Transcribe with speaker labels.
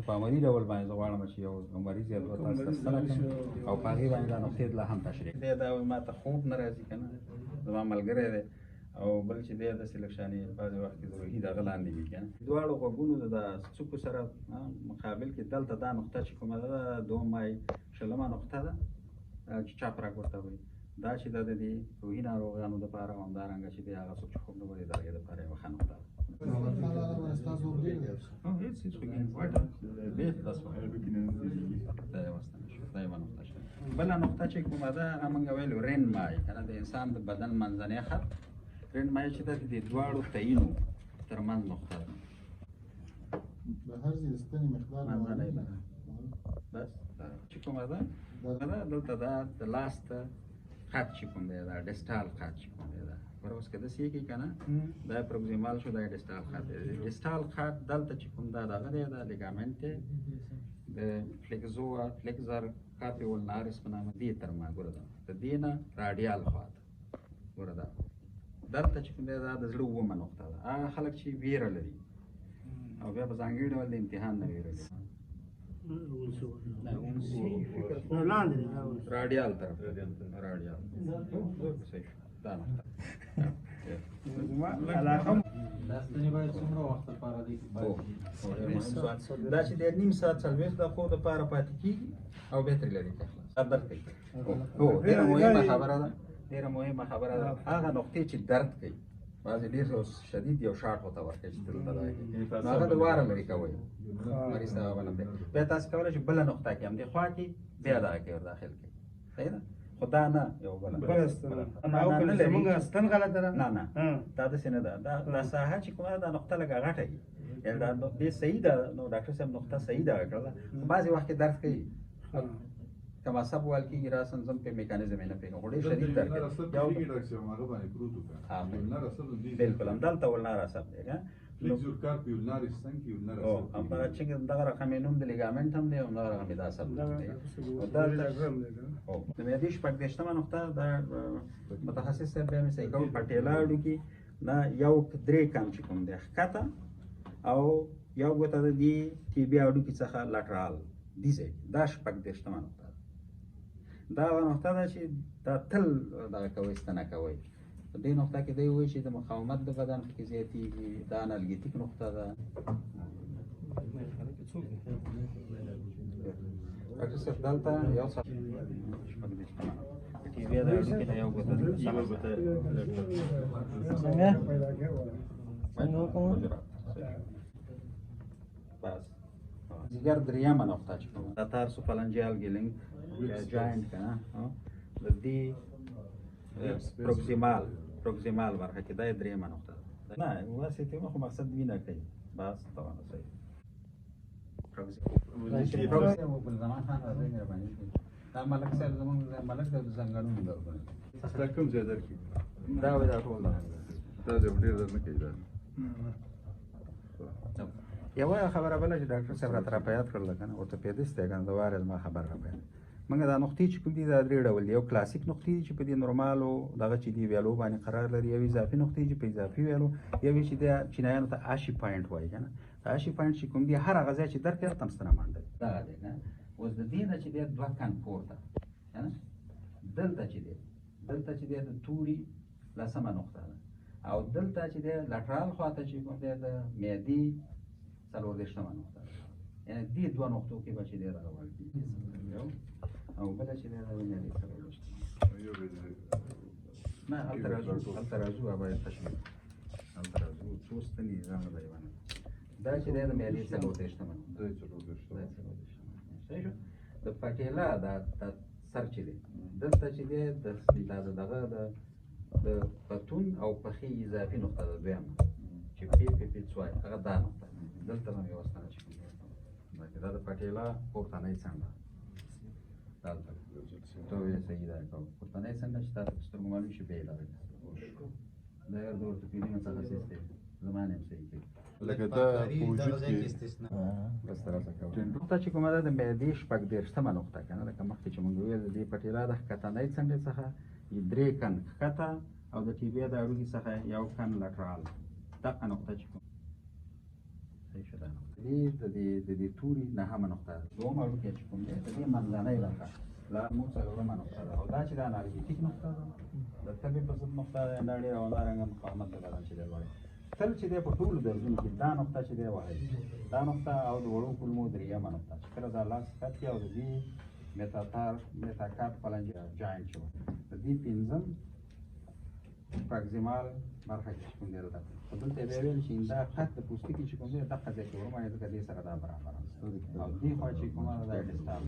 Speaker 1: په عملي ډول باندې زه غواړم چې یو مریض یا دوه تاسو ته ستنه کړم او په هغې باندې دا نقطې لا هم تشریح دی. دا ما ته خوب نه راځي که نه، زما ملګری دی، او بل چې دی داسې لږ شانې بعضې وخت کې د روحي دغه لاندې وي که نه. دواړو غوږونو د څوکو سره مقابل کې دلته دا نقطه چې کومه ده، دوه مای شلمه نقطه ده چې چاپراک ورته وایي. دا چې دا د دې روحي ناروغانو دپاره او همدارنګه چې دی هغه څوک چې خوب نه ولري د هغې دپاره یوه ښه نقطه ده. هیڅ هیڅ دا یوه ستنه شوه، دا یوه نقطه شوه. بله نقطه چې کومه ده هغه موږ ویلو رین مای که نه، د انسان د بدن منځنی خط رین مای چې ده د دې دواړو تعینو تر منځ نقطه ده.
Speaker 2: د هر ځای د ستنې مقدار
Speaker 1: منځنی ده بس چې کومه ده دلته دا د لاس ته خط چې کوم دی، دا distal خط چې کوم دی، دا ګوره اوس که داسې یې کړي که نه، دا proximal شو، دا distal خط دی. distal خط دلته چې کوم دا دغه دی، دا ligament دی د flexor carpi ulnaris په نامه دې تر ما ګوره دا د دې نه radial خوا ته ګوره دا دلته چې کوم دی دا د زړه اوومه نقطه ده. هغه خلک چې ویره لري او بیا په ځانګړي ډول د امتحان نه ویره لري، radial طرف، radial صحیح دا نقطه.
Speaker 3: دا ستنې باید څومره وخت لپاره دی؟
Speaker 1: دا چې د نیم ساعت 40 دقیقو دپاره پاتې کېږي او بیا ترې لرې کوي، خلاص درد کوي. هو ډېره مهمه خبره ده، ډېره مهمه خبره ده. هغه نقطې چې درد کوي بعضې ډېر شدید یو شاټ ورته ورکوي چې دلته دا کوي، نو هغه د واره لرې کوئ مریض ته هغه بله. بیا تاسو کولی شئ بله نقطه کې همدې خوا کې بیا دغه کې ور داخل کړئ، صحیح ده؟ خو دا نه یو بله
Speaker 4: زمونږ ستن غلطه ده.
Speaker 1: نه نه دا داسې نه ده. دا ساحه چې کومه ده دا نقطه لږه غټه وي، یعنې دا دې صحیح ده، نو ډاکټر صاحب نقطه صحیح ده کړله، خو بعضې وخت کې درد کوي، که عصب وال کېږي راساً زم په میکانیزم یې نه پوهېږم، خو ډېر شدید درد کوي. بالکل همدلته ulnar عصب دی که
Speaker 2: flexor carpi ulnaris څنګه ulnar عصب
Speaker 1: همدغه چې دغه رقم یې نوم د ligament هم دی، همدغه رقم یې د عصب نوم دی. د معدې 36مه نقطه دا متخصص صاحب بیا مې صحیح کوم، patella هډوکي دا یو درې کم چې کوم دی ښکته او یو ګوته د دې tibia هډوکي څخه lateral دي ځای کې، دا 36مه نقطه ده. دا هغه نقطه ده چې دا تل دغه کوئ، ستنه کوئ. په دې نقطه کې دی وایي چې د مقاومت د بدن کې زیاتېږي، دا analgetic نقطه ده. ډاکټر صاحب دلته یو څه 36مه tibia د هډوکي نه یو ګوته ده.
Speaker 3: څنګه څنګه وکړم؟
Speaker 1: بس ځیګر درېیمه نقطه چې کومه دا tarsophalangeal گیلینګ joint که نه، د دې proximal برخه کې دا یې درېیمه نقطه ده. نه واسې خو مقصد وینه کوي بس طبعا صحیح. زمان خان راځئ مهرباني وکړئ. دا ملک صاحب زموږ ملک د ځنګلونو دردونه.
Speaker 2: دا کوم ځای درد کوي؟
Speaker 1: دا وایي دا ټول درد.
Speaker 2: دا ځای ډېر درد نه کوي. دا
Speaker 1: یوه خبره بله چې ډاکټر صاحب راته را په یاد کړله که نه، orthopedist دی که نه، د وارې زما خبره را په یاد. موږ دا نقطې چې کوم دي دا درې ډول دي. یو کلاسیک نقطې دي چې په دې نورمالو دغه چې دي ویالو باندې قرار لري، یو اضافي نقطې چې په اضافي ویالو، یو چې دا چینایانو ته ashi point وایي که نه. د ashi point چې کوم دي هر هغه ځای چې درد کوي هلته هم ستنه منډه وي. دغه دی که نه. اوس د دې نه چې دی دوه کن پورته که نه، دلته چې دی، دلته چې دی د توري لسمه نقطه ده، او دلته چې دی lateral خواته چې کوم دی د معدې 34مه نقطه ده. یعنې دې دوه نقطو کې به چې دی دغه وړ کېږي یو، او بله چې دی دا د معدې 34مه. نه هلته راځو، هلته راځو، هغه باید تشریح کړو. هلته راځو، څو ستنې دي هغه به یې ونه. دا چې دی د معدې 34مه نقطه.
Speaker 2: دا یې 34مه.
Speaker 1: دا یې 34مه. صحیح شو؟ د patella دا سر چې دی دلته چې دی دا د دغه د پتون او پښې اضافي نقطه ده دویمه چې پی پی پی څوای هغه دا نقطه ده. دلته هم یوه ستنه چې کوم دی دا د patella پورتنۍ څنډه دلته ته یې صحیح ده که پورتنۍ څنډه چې تاته په سترګو معلوم شي بیا یې دغه دا یو د orthopedy متخصص دی، زما نه هم صحیح کوي.
Speaker 2: لکه دا په وجود کې
Speaker 1: بس ترلاسه کوه. نقطه چې کومه ده د معدې 36مه نقطه که نه، لکه مخکې چې موږ وویل د دې patella د ښکتنۍ څنډې څخه درې کن ښکته او د tibia د هډوکي څخه یو کن lateral، دغه نقطه چې کوم صحیح شو دا نقطه. دې د دې توري نهمه نقطه ده. دوهم هډوکی چې کوم دی د دې منځنۍ برخه لا مو څلورمه نقطه ده، او دا چې دا انالګیټیک نقطه ده، د تبې په ضد نقطه ده، دا ډېره همدارنګه مقاومت د بدن چې دی لوړ تل چې دی په ټولو دردونو کې دا نقطه چې دی وهي، دا نقطه او د وړو کولمو درېیمه نقطه چې کله دا لاس ښکت کړي او د دې میتاکارپ فلنج جاینټ چې وایي د دې پنځم پراکسیمال برخه کې چې کوم دی دلته، خو دلته یې بیا ویل چې دا خط د پوستکي چې کوم دی دقه ځای کې ورمانې، ځکه دې سره دا برابره او دې خوا چې کومه ده دا ډیسټال.